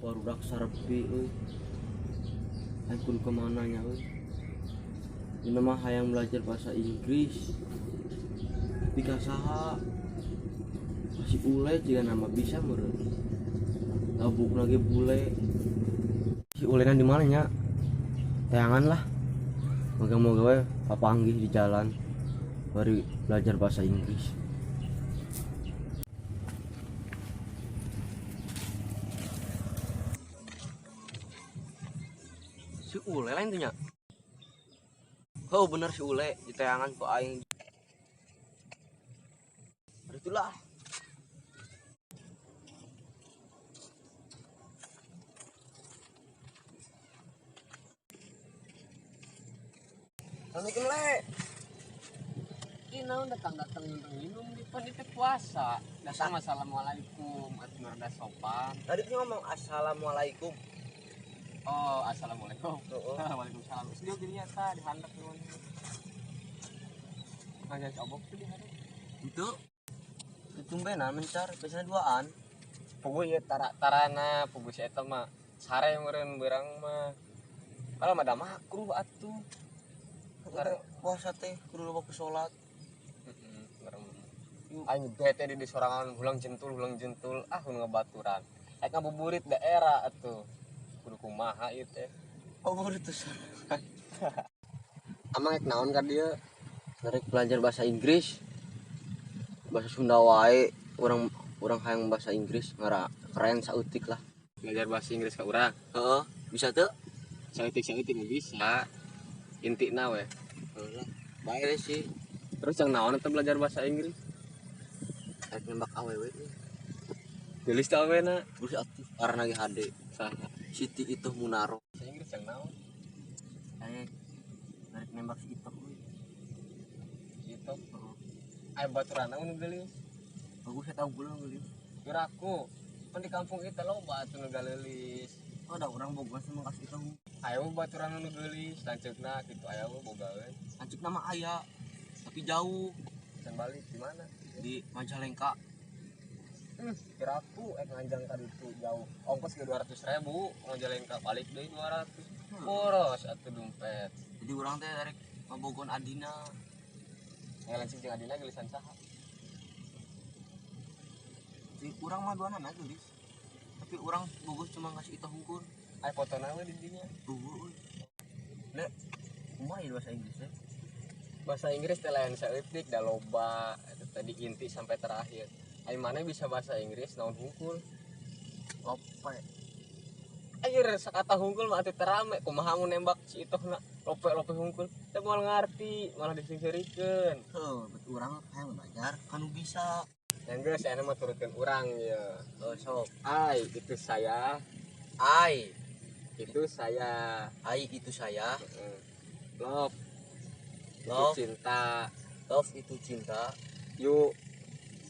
Barudak sarepi euy. Aing kudu ka mana nya euy. Ini mah hayang belajar bahasa Inggris. Tapi ka saha? Masih ule jiga nama bisa meureun. Gabuk lagi bule. Si ulena di mana nya? Tayangan lah. Moga-moga we papanggih di jalan bari belajar bahasa Inggris. Si ule lain tuh nya. Oh bener si ule di tayangan ku aing. Itulah. Assalamualaikum le. Ih, naon datang-datang minum di pan itu puasa. Datang assalamualaikum atuh rada sopan. Tadi tuh ngomong assalamualaikum. Oh, assalamualaikum. Oh. Waalaikumsalam. Terus dia gini ya, ta dihandap nuhun. Ngajar cobok tuh di hari. Itu tumbenan mencar biasanya duaan. Puguh ieu tara-tarana, puguh si eta mah sare meureun beurang mah. Kalau mah da makruh atuh. Tara puasa teh kudu loba ku salat. Heeh, aing bete di sorangan hulang jentul ah nu ngebaturan. Ek ngabuburit daerah atuh. Kudu kumaha ieu teh. Oh, baru tuh. Amang ek naon ka dieu? Rek belajar bahasa Inggris. Bahasa Sunda wae, urang hayang bahasa Inggris ngara keren saeutik lah. Belajar bahasa Inggris ka urang. Heeh, bisa teu? Saeutik-saeutik mah bisa. Intina we. Heeh lah. Bae sih. Terus yang naon eta belajar bahasa Inggris? Rek nembak awewe nih. Geulis teh awena. Terus atuh karena ge HD. Saha? Siti itu Munaro. Bahasa Inggris yang naon? Rek rek nembak si Itoh euy. Itu. Aya baturan nu geulis. Bagus eta unggul geulis. Piraku. Pan di kampung kita loba atuh nu geulis. Oh, ada orang boga sama kasih Itoh. Aya baturan nu geulis, lanceukna kitu aya bogaeun. Lanceukna mah aya, tapi jauh. Can balik di mana? Di Majalengka. Piraku ek nganjang ka ditu jauh. Ongkos ge 200.000, Majalengka balik deui 200. Boros atuh dompet. Jadi urang teh rek ngabogoan adina. Aya lanceuk jeung adina geulisan saha? Jadi urang mah duanana geulis. Tapi urang bogoh cuma ngasih Itoh hungkul. Aya fotona we di dinya. Bogoh euy. Le, kumaha ieu bahasa Inggris teh? Bahasa Inggris teh lain saeutik da loba eta tadi inti sampai terakhir. Ai mana bisa bahasa Inggris naon hungkul? Lope. Anjir sakata hungkul mah atuh terame kumaha mun nembak si Itohna lope-lope hungkul. Teu moal ngarti, malah disingseurikeun. Heuh, bet urang hayang belajar kanu bisa. Yang geus aya mah turutkeun urang ye. Oh, sok. Ai itu saya. Ai itu saya. Ai itu saya. Love. Love. Itu cinta. Love itu cinta. You.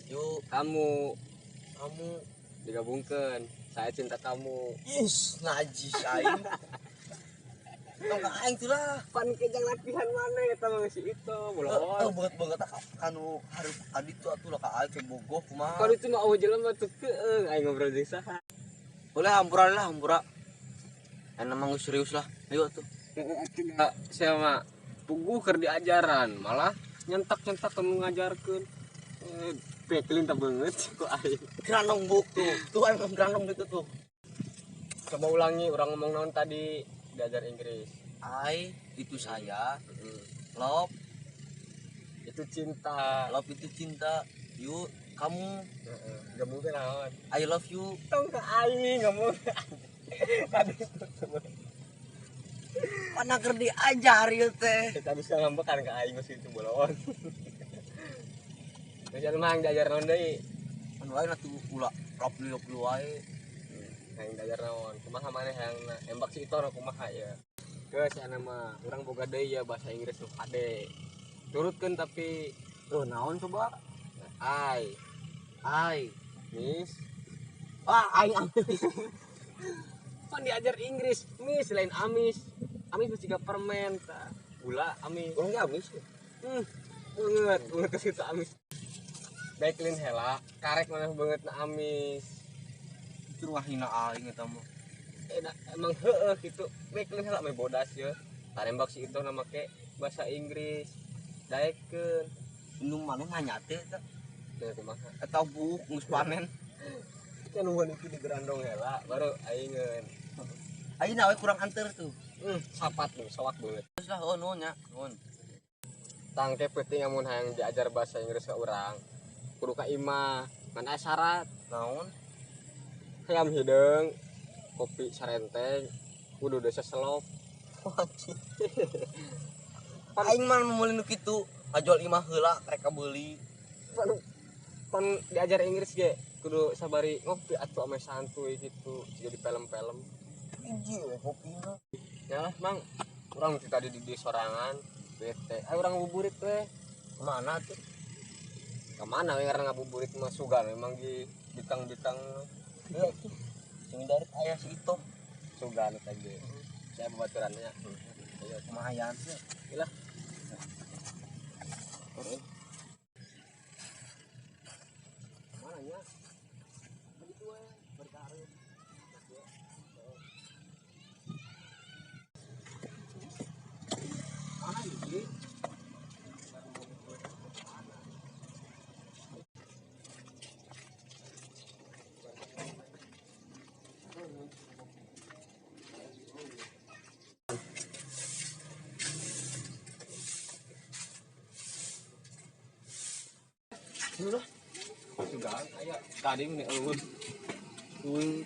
You. Kamu. Kamu. Digabungkeun. Saya cinta kamu. Is, najis aing. Tong ka aing tuh lah. Pan kejang latihan mana eta mah si itu, bolon. Heeh, banget-banget kanu harus ka ditu atuh lah ka aing ke bogoh kumaha. Kalau itu mah eueuh jelema tuh keung aing ngobrol jeung saha. Boleh hampura lah, hampura. Enak mah geus serius lah. Ayo atuh. Heeh, atuh da saya mah puguh keur diajaran, malah nyentak-nyentak nu ngajarkeun. Pekelin tak banget ku aing. Grandong buk tuh. Tuh aing grandong gitu tuh. Coba ulangi urang ngomong naon tadi diajar Inggris. Ai itu saya. Love itu cinta. Love itu cinta. You kamu. Heeh. Gabungkeun naon? I love you. Tong ka aing ngomong. Tadi mana keur diajar ieu teh. Kita bisa ngambekan ka aing geus kitu bolon. Geus mah diajar naon deui? Anu lain atuh ulah love you, love you wae. Hayang diajar naon? Kumaha maneh hayangna? Embak si Itoh kumaha ya? Geus aya mah urang boga deui ya bahasa Inggris nu kade. Turutkeun tapi oh naon coba? Ai. Ai. Miss. Ah, aing amis. Pan diajar Inggris, miss lain amis. Amis mah siga permen ta. Gula amis. Urang ge amis. Banget, banget ke situ amis. Backlin hela, karek maneh banget na amis. Itu wahina aing eta mah. Enak emang heueuh kitu. Baik heula meh bodas ye. Tarembak si itu na make bahasa Inggris. Daekeun. Indung maneh nanya teh eta. Teh kumaha? Eta buuk geus panen. Can nungguan itu di gerandong heula baru aingeun. Ayeuna we kurang anter tuh. Sapat tuh, sawak banget. Terus lah oh nuhun nya, nuhun. Tangke penting amun hayang diajar bahasa Inggris ka urang. Kudu ka imah, ngan aya syarat. Naon? Hayam hideung, kopi sarenteng, kudu desa selop. Anjing. Aing mah meuli nu kitu, ngajual imah heula rek kabeuli. Pan diajar Inggris ge kudu sabari ngopi atuh ame santuy gitu, jiga di film-film. Hiji we kopina. Ya lah, Mang. Urang ti tadi di sorangan, bete. Ayo urang ngabuburit we. Kemana tuh? Kemana we ngaran ngabuburit mah sugan memang di bikang-bikang. Iya tuh. Sing dari aya si Ito. Sugan eta ge. Saya babaturannya. Ayo lumayan. Ilah. Mana nya? Begitu we berkarir. Mana ini? Sudah. Sudah, aya tadi meni eueuh. Eueuh.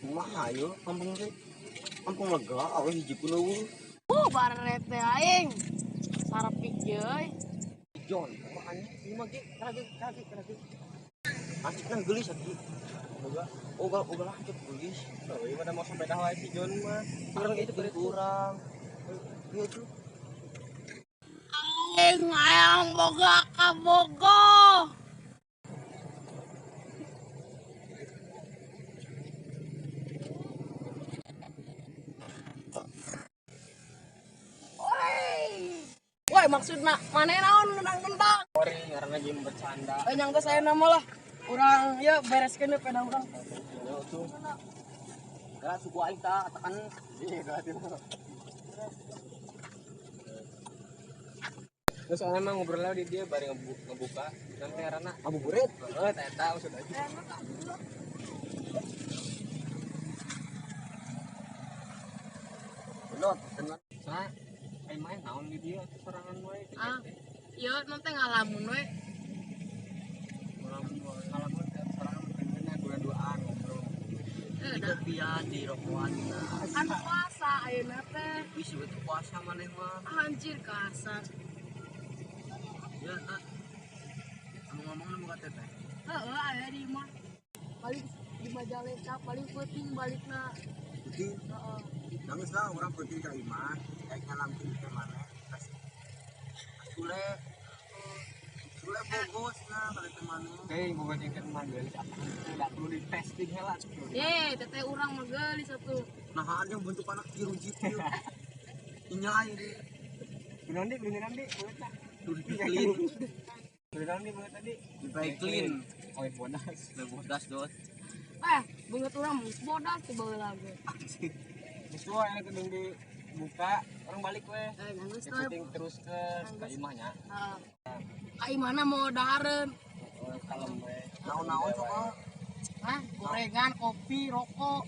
Kumaha ieu kampung teh? Kampung lega awe hiji pun eueuh. Baret teh aing. Sarepik euy. John, kumaha nya? Ieu mah ge, lagi lagi lagi. Asik kan geulis atuh. Boga. Oga oga lanjut geulis. Oh, ieu mah mau sampai dah wae si John mah. Kurang itu kurang. Ieu tuh. Aing hayang boga ka Bogo. Woi, maksudna maneh naon nendang-nendang? Sorry, ngaranna jeung bercanda. Eh nyang geus aya nama lah. Urang ieu bereskeun peda urang. Yo tuh. Gerak suku aing tah tekan. Iya, berarti mah. Terus soalnya mah ngobrol di dia bari ngebuka nanti ngaranna ngabuburit. Heeh, teh eta maksud aja. Belot, tenang. Sa, aing main naon di dia sorangan we. Ah, ieu nanti ngalamun we. Ngalamun sorangan bener dua-duaan ngobrol. Di kopian, di rokokan. Kan puasa ayeuna teh. Wis we puasa maneh mah. Anjir kasar. Ya, tak. Ngomong-ngomong nu buka teteh. Heeh, aya di imah. Paling di Majalengka paling penting balikna. Penting. Heeh. Nangis lah orang penting ka imah, kayak ngalamkeun teh maneh. Sule. Sule bogos nah balik teh maneh. Teh boga jeung teh maneh geulis apa tidak perlu di testing heula. Ye, teteh urang mah geulis atuh. Nah, ada bentuk anak kirujit ieu. Inyai di. Kunaon di, kunaon di, boleh tak? Clean. Kunaon di boleh tadi? Di clean. Oh, bodas. Bodas dot. Eh, beungeut urang geus bodas teh baheula ge. Geus wae aya kudu dibuka, orang balik we. Eh, geus we. Penting terus ke imah nya. Heeh. Ka imahna mau dahareun. Kalem we. Naon-naon coba? Hah? Gorengan, kopi, rokok.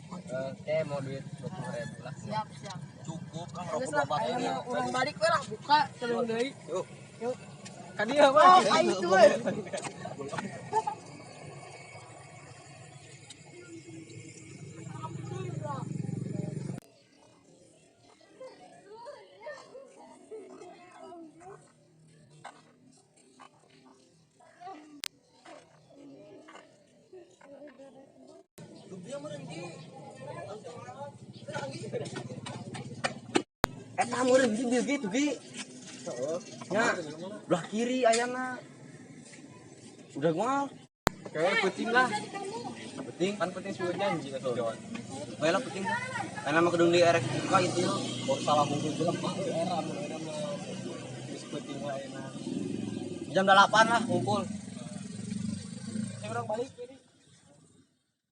Oke, mau duit 20.000 lah. Siap, siap. Cukup kan rokok bapak ini. Urang balik we lah, buka celeng deui. Yuk. Yuk. Ka dieu we. Oh, ka itu we. Eta meureun di dieu gitu ge. Heeh. Nya, belah kiri ayana. Udah moal. Kayak penting lah. Penting kan penting sudah janji ka si John. Bae lah penting. Karena mah kedung di erek buka itu. Oh, salah mungkin jelema euy era mun era mah. Geus penting wae na. Jam 8 lah ngumpul. Saya urang balik.